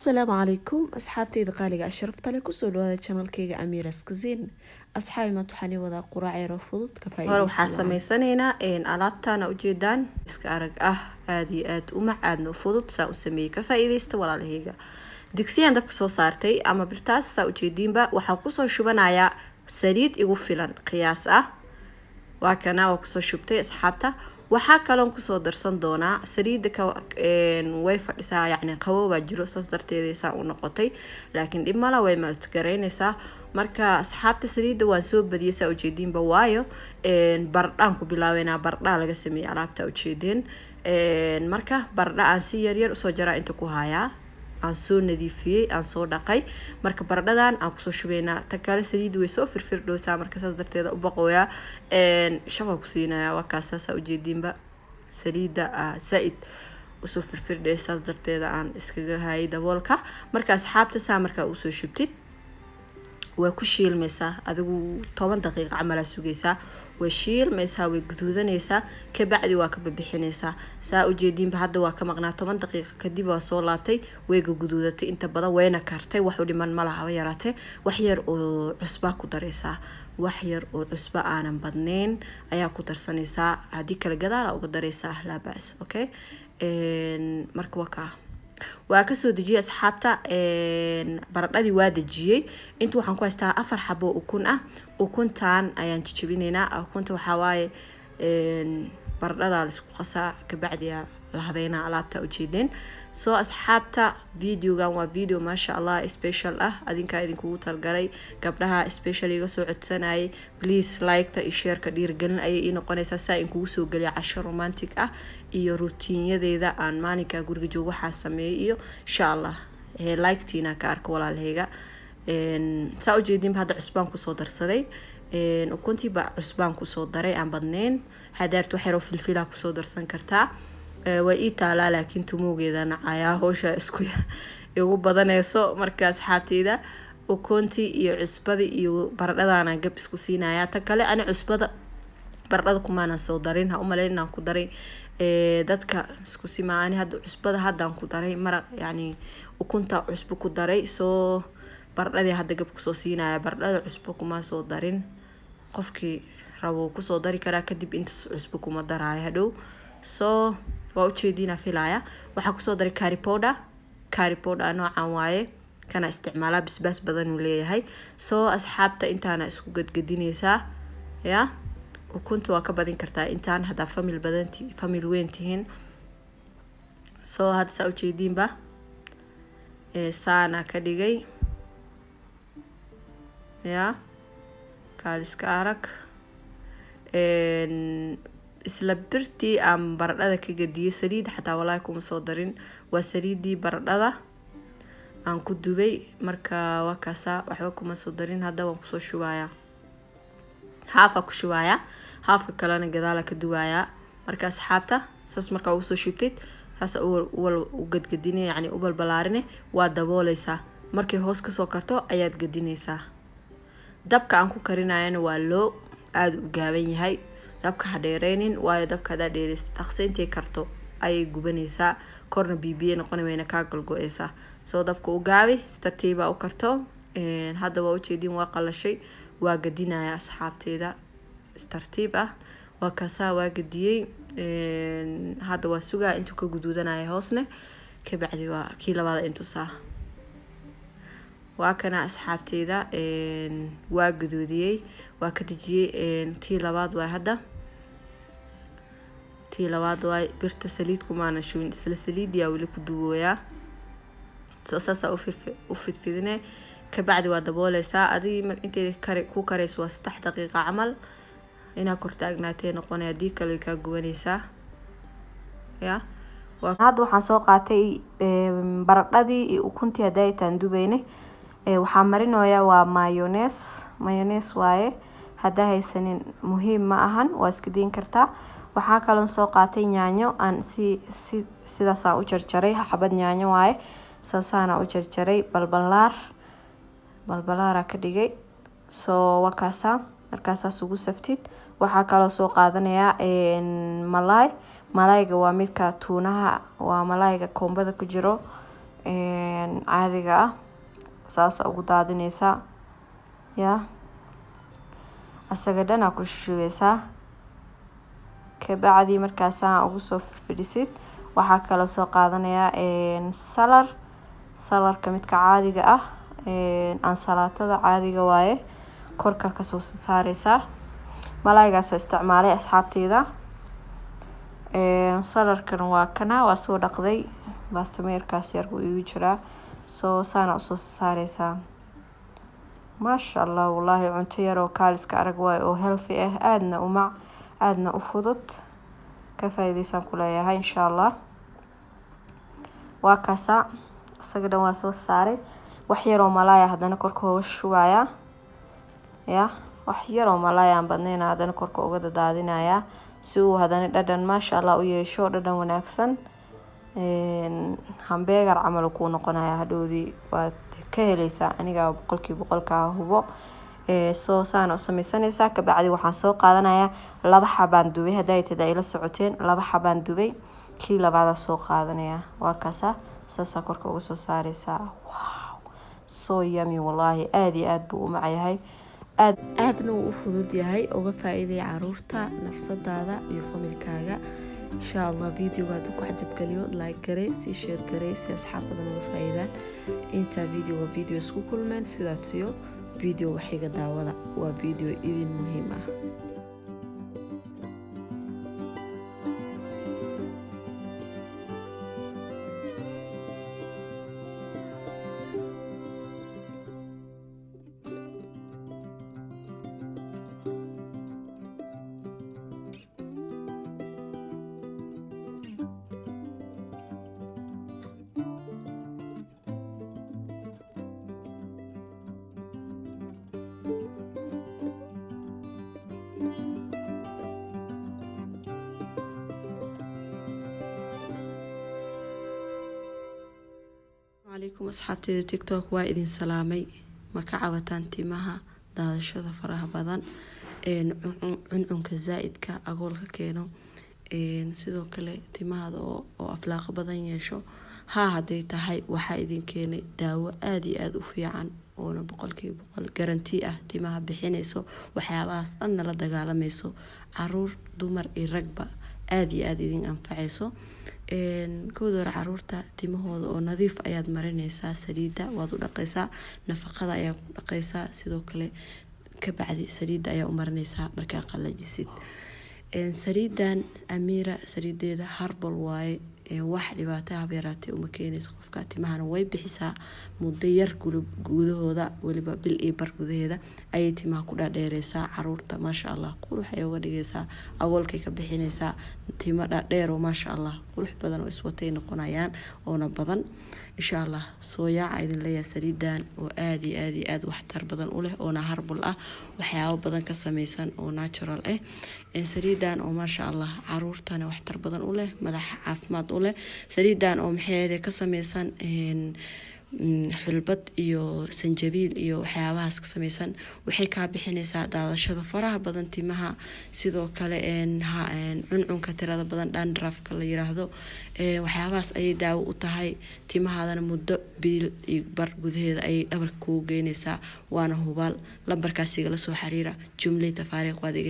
Asalaamu calaykum asxaabteyda qaaliga asharafta leh, kusoo dhawaada channelkayga Amiira's Cuisine. Asxaabi, maanta waxaan ii wadaa quraac yar oo fudud ka Hore waxaa faa'iidaysi wacan. Sameysanaynaa alaabtaana ujeedaan, iska arag ah, aada iyo aada u mac, aadna u fudud. Saan u sameeyey ka faa'iidaysta, walaalahayga. Digsiyaan dabka soo saartay ama birtaas, saa ujeediinba, waxaan kusoo shubanayaa saliid igu filan qiyaas ah. Waa kana, waa kusoo shubtay, asxaabta. Waxaa kaloon kusoo darsan doonaa saliidda ka way fadhisaa, yacni qabow baa jiro, saas darteeda saa u noqotay, laakiin dhib mala, way melt garaynaysaa. Marka asxaabta, saliidda waan soo badiyay, saa ujeediinba, waayo bardhaan ku bilaabeynaa. Bardhaa laga sameeyey alaabta ujeedeen. Marka bardha aan si yaryar usoo jaraa inta ku hayaa, aan soo nadiifiyey, aan soo dhaqay. Marka baradhadan aan kusoo shubeynaa. Ta kale, saliidda way soo firfirdhowsaa, marka saas darteeda u baqooyaa, shaqa ku siinaya. Waa kaas, saasaa ujeediinba, saliidda saa-id usoo firfirdhay, saas darteeda aan iskaga hayay daboolka. Marka asxaabta, saa markaa usoo shubtid, waa ku shiilmaysaa. Adigu 10 daqiiqa camalaa sugaysaa, way shiilmaysaa, way guduudanaysaa, kabacdi waa ka babixinaysaa. Saa ujeediinba, hadda waa ka maqnaa 10 daqiiqa kadib, waa soo laabtay, wayga guduudatay inta badan, wayna kartay, wax u dhiman ma laha, haba yaraatee. Wax yar oo cusbaa ku daraysaa, wax yar oo cusbo aanan badnayn ayaa ku darsanaysaa. Haddii kale gadaala uga daraysaa, laa bas. Okay, marka waa kaa, waa kasoo dejiyey, asxaabta. Baradhadii waa dejiyey. Inta waxaan ku haystaa afar xabo ukun ah. Ukuntan ayaan jijibinaynaa. Ukunta waxaa waaye baradhada laisku qasaa, kabacdi la habeynaa alaabta ujeedeen. Soo asxaabta, videogan waa video maasha Allah special ah, adinkaa idinkugu talgalay, gabdhaha special iga soo codsanayay. Please, like-ta iyo share-ka dhiirigelin ayay ii noqonaysaa, saa inkugu soo geliya casho romantic ah iyo routine-yadeeda aan maalinka guriga joogo waxaa sameeyay iyo insha Allah like-tiina ka arka, walaalahayga. Saa ujeedinba, hadda cusbaan kusoo darsaday. Ukuntii baa cusbaan kusoo daray aan badnayn. Hadaarta wax yaroo filfilaa kusoo darsan kartaa, waa ii taalaa, laakiin tumowgeeda nacayaa, howsha isku igu badanayso. Marka asxaabteyda, ukuntii iyo cusbadii iyo baradhadaana gab isku siinaya. Ta kale, ani cusbada baradhada kumaanan soo darin, ha umaleyn inaan ku daray. Dadka isku simaa, ani hadda cusbada haddaan ku daray maraq, yacni ukunta cusbo ku daray, soo baradhadii hadda gab kusoo siinaya. Baradhada cusbo kuma soo darin, qofkii rabo kusoo dari karaa kadib, intaas cusbo kuma daraayo hadhow. Soo waa ujeediina filaya. Waxaa kusoo daray curry powder. Curry powder noocan waaye, kana isticmaalaa, bisbaas badan uu leeyahay. Soo asxaabta, intaana isku gadgadinaysaa ya. Ukunta waa ka badin kartaa intaan, haddaa family badan, family weyn tihiin. Soo hadda saa ujeediinba, saana ka dhigay ya, kaaliska arag. Isla birtii aan baradhada ka gadiyay, saliid xataa walaahi kuma soo darin, waa saliidii baradhada aan ku dubay. Marka waa kaasaa, waxba kuma soo darin. Hadda waan kusoo shubayaa, haafaa ku shubayaa, haafka kalena gadaala ka duwayaa. Marka asxaabta, saas markaa ugu soo shubtid, saas u gadgadine, yacni u balbalaarine, waa dabooleysaa. Markay hoos kasoo karto ayaad gadinaysaa. Dabka aan ku karinayana waa loo aada u gaaban yahay. Dabka ha dheereynin, waayo dabka hadaa dheereysid, dhaqso intay karto ayay gubanaysaa, korna bibiye noqoni, wayna kaa golgo-eysaa. Soo dabka u gaabi, si tartiiba u karto. Hadda waa ujeedin, waa qalashay, waa gadinaya, asxaabteeda, si tartiib ah. Waa kaasaa, waa gadiyey. Hadda waa sugaa intuu ka guduudanaya hoosne, kabacdi waa kii labaada intusaa. Waa kana, asxaabteyda, waa gaduudiyey, waa ka dejiyey. Tii labaad waay hadda, tii labaad waay. Birta saliid kumaana shubin, isla saliidiyaa weli ku duwooyaa. Soo saasaa u fidfidine, kabacdi waa dabooleysaa. Adigii intay kari ku karayso waa 3 daqiiqa camal, inaa kortaagnaatee noqonay, haddii kale way kaa gubanaysaa ya. Hadda waxaan soo qaatay baradhadii iyo ukuntii hadaytaan dubayne. Waxaa marinoyaa waa mayonnaise. Mayonnaise waaye, haddaa haysanin muhiim ma ahan, waa iska dayn kartaa. Waxaa kaloon soo qaatay yaanyo aan si sidaasaan u jarjaray. Xabad yaanyo waaye, saasaana u jarjaray, balbalaar balbalaaraa ka dhigay. Soo waa kaasaa. Markaasaas ugu saftid, waxaa kaloo soo qaadanayaa malaay. Malaayga waa midka tuunaha, waa malaayga koombada ku jiro. Caadiga ah saasa ugu daadineysaa, ya asaga dhan aa ku shubeysaa. Kabacdi markaasaa ugu soo firfidhisid, waxaa kaloo soo qaadanayaa salar. Salarka midka caadiga ah, ansalaatada caadiga waaye, korka kasoo saareysaa. Malaaygaasa isticmaalay, asxaabteyda. Salarkan waa kana, waa soo dhaqday, baastameerkaas yar buu igu jiraa, soo saana usoo saareysaa. Maasha Allah, wallaahi cunto yar oo kaaliska arag waaye oo healthy ah, aadna u mac, aadna u fudud. Ka faa'iideysaan ku leeyahay, insha Allah. Waa kaasaa, isaga dhan waa soo saaray. Wax yaroo malaaya haddana korka uga shubaya, ya wax yaroo malaaya aan badnayn haddana korka uga dadaadinayaa, si uu haddana dhadhan maasha Allah u yeesho, dhadhan wanaagsan. Hambeegar camal kuu noqonaya hadhowdii, waad ka heleysaa, aniga 100% hubo. Soo saana u sameysanaysaa. Kabacdi waxaan soo qaadanayaa laba xabaan dubay. Hadday tada ila socoteen, laba xabaan dubay, kii labaada soo qaadanaya waa kaasa, saasaa korka uga soo saareysaa. Wow, so yummy, wallaahi aada iyo aada buu u macyahay. Aad aadna wuu u fudud yahay. Uga faa-iiday caruurta, nafsadaada iyo familkaaga, insha Allah. Videoga hadduu ku cajabgeliyo, like garey, sii share garey, si asxaab badan uga faa-iidaan. Intaa videoga video isku kulmeen, sidaas iyo videoga xiga daawada, waa video idin muhiim ah. Calaykum asxaabteyda TikTok, waa idin salaamay. Ma ka cabataan timaha daadashada faraha badan, cuncunka zaa-idka, agoolka keeno, sidoo kale timahaada oo aflaaqo badan yeesho? Haa, hadday tahay, waxaa idin keenay daawo aada iyo aada u fiican, oona 100% garanti ah, timaha bixineyso, waxyaabahaas dhanna la dagaalamayso, caruur, dumar iyo ragba aada iyo aada idin anfaceyso. Kowda hore, caruurta timahooda oo nadiif ayaad marineysaa saliida, waad u dhaqeysaa, nafaqada ayaa ku dhaqeysaa, sidoo kale kabacdi saliida ayaa u marineysaa markaa qalajisid. Saliidan Amiira, saliideeda herbal waaye, wax dhibaato haba yaraatee uma keeneyso qofka. Timahana way bixisaa muddo yar gudahooda, weliba bil iyo bar gudaheeda ayay timaha ku dhaadheereysaa. Caruurta maasha Allah qurux ay uga dhigeysaa, agoolkay ka bixineysaa, timo dhaadheer oo maasha Allah qurux badan oo iswatay noqonayaan, oona badan, insha Allah. Soo yaaca idin leeyahay, saliidan oo aada iyo aada iyo aada waxtar badan u leh, oona herbal ah, waxyaabo badan ka sameysan oo natural ah. Saliidan oo maasha Allah caruurtana waxtar badan u leh, madaxa caafimaad u leh. Saliidan oo maxay ka sameysan xulbad iyo sanjabiil iyo waxyaabahaas ka sameysan, waxay kaa bixineysaa daadashada faraha badan timaha, sidoo kale cuncunka tirada badan, dandruffka la yiraahdo, waxyaabahaas ayay daawo u tahay. Timahaadana muddo bil iyo bar gudaheeda ayay dhabarka kugu geyneysaa, waana hubaal. Lambarkaas igala soo xiriira, jumlay tafaariiq waad iga.